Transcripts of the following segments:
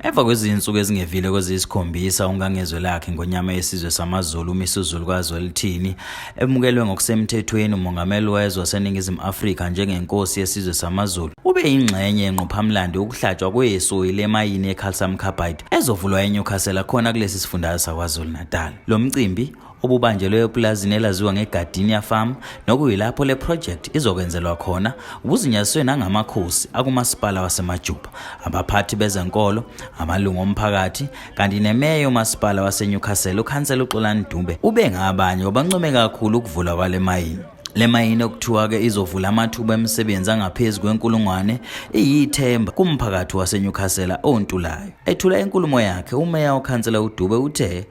Emva kwezinsuku ezingevile kweziyisikhombisa uNgangezwe lakhe Ngonyama yesizwe samaZulu uMisuzulu kaZwelithini emukelwe ngokusemthethweni uMongameli wezwe waseNingizimu Afrika njengenkosi yesizwe samaZulu ube yingxenye yenqophamlando yokuhlatshwa kwesoyi lemayini ye-calcium carbide ezovulwa eNewcastle khona kulesi sifundazwe saKwaZulu-Natal. Lo mcimbi obubanjelwe epulazini elaziwa ngeGardinia Farm nokuyilapho le project izokwenzelwa khona ubuzinyaziswe nangamakhosi akumasipala waseMajuba, abaphathi bezenkolo, amalungu omphakathi kanti nemeya yomasipala waseNewcastle ukhansela uXolani Dube ube ngabanye obancome kakhulu ukuvulwa kwale mayini. Le mayini okuthiwa-ke izovula amathuba emisebenzi angaphezu kwenkulungwane iyithemba kumphakathi waseNewcastle ontulayo. Ethula inkulumo yakhe umeya ukhansela uDube uthe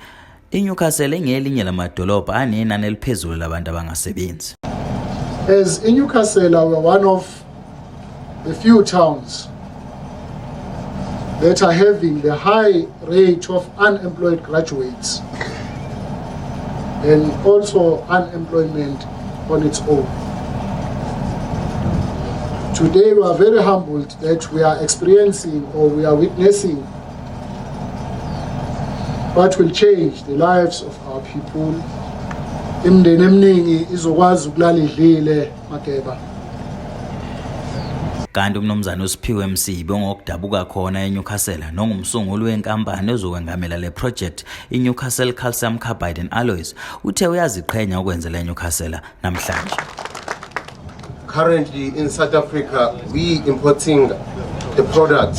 iNewcastle ingelinye lamadolobha anenani eliphezulu labantu abangasebenzi. As iNewcastle we are one of the few towns that are having the high rate of unemployed graduates and also unemployment on its own. Today we are very humbled that we are experiencing or we are witnessing what will change the lives of our people. Imindeni eminingi izokwazi ukulala idlile Mageba. Kanti uMnumzane uSiphiwe Msibi ongokudabuka khona eNewcastle nongumsunguli wenkampani ezokwengamela le project iNewcastle Calcium Carbide and Alloys uthe uyaziqhenya ukwenzela eNewcastle namhlanje. Currently in South Africa, we importing the product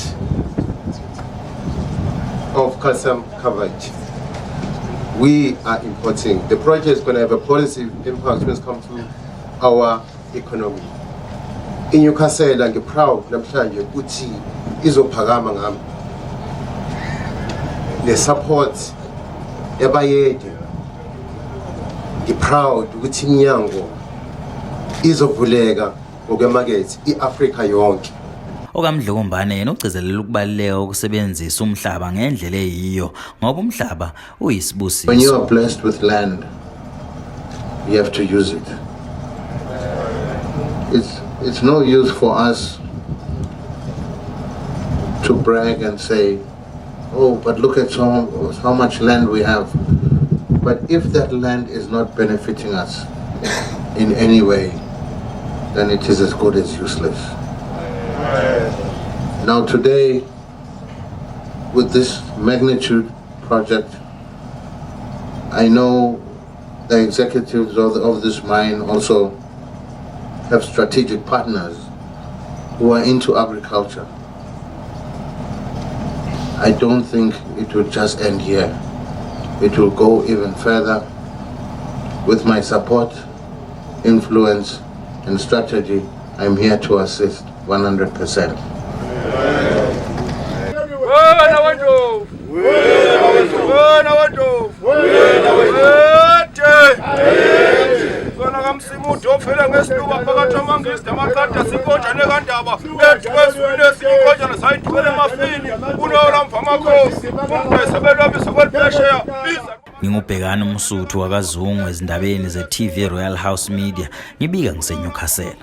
of calcium carbide. We are importing. The project is going to have a positive impact when it comes to our economy. INewcastle ngi-proud namhlanje ukuthi izophakama ngami. Ne-support yabayede. Ngi-proud ukuthi iminyango izovuleka ngokwemakethe i-Afrika yonke. OkaMdlokombane yena ugcizelela ukubaluleka kokusebenzisa umhlaba ngendlela eyiyo ngoba umhlaba uyisibusiso. When you are blessed with land, you have to use it. It's no use for us to brag and say, oh, but look at how much land we have. But if that land is not benefiting us in any way, then it is as good as useless. Now today, with this magnitude project, I know the executives of this mine also have strategic partners who are into agriculture. I don't think it will just end here. It will go even further. With my support, influence, and strategy, I'm here to assist 100%. Wena wendlovu. Wena wendlovu. Wethe. Wena kaMsimude ofela ngesiluba phakathi amangisi namaqada sinkonjane kandaba ethu kwezulu esinkonjane sayithwele emafini unola mvamakhosi umbese belwabisa kweliphesheya iza Ngingubhekani uMsuthu wakaZungu ezindabeni ze-TV Royal House Media ngibika ngiseNewcastle.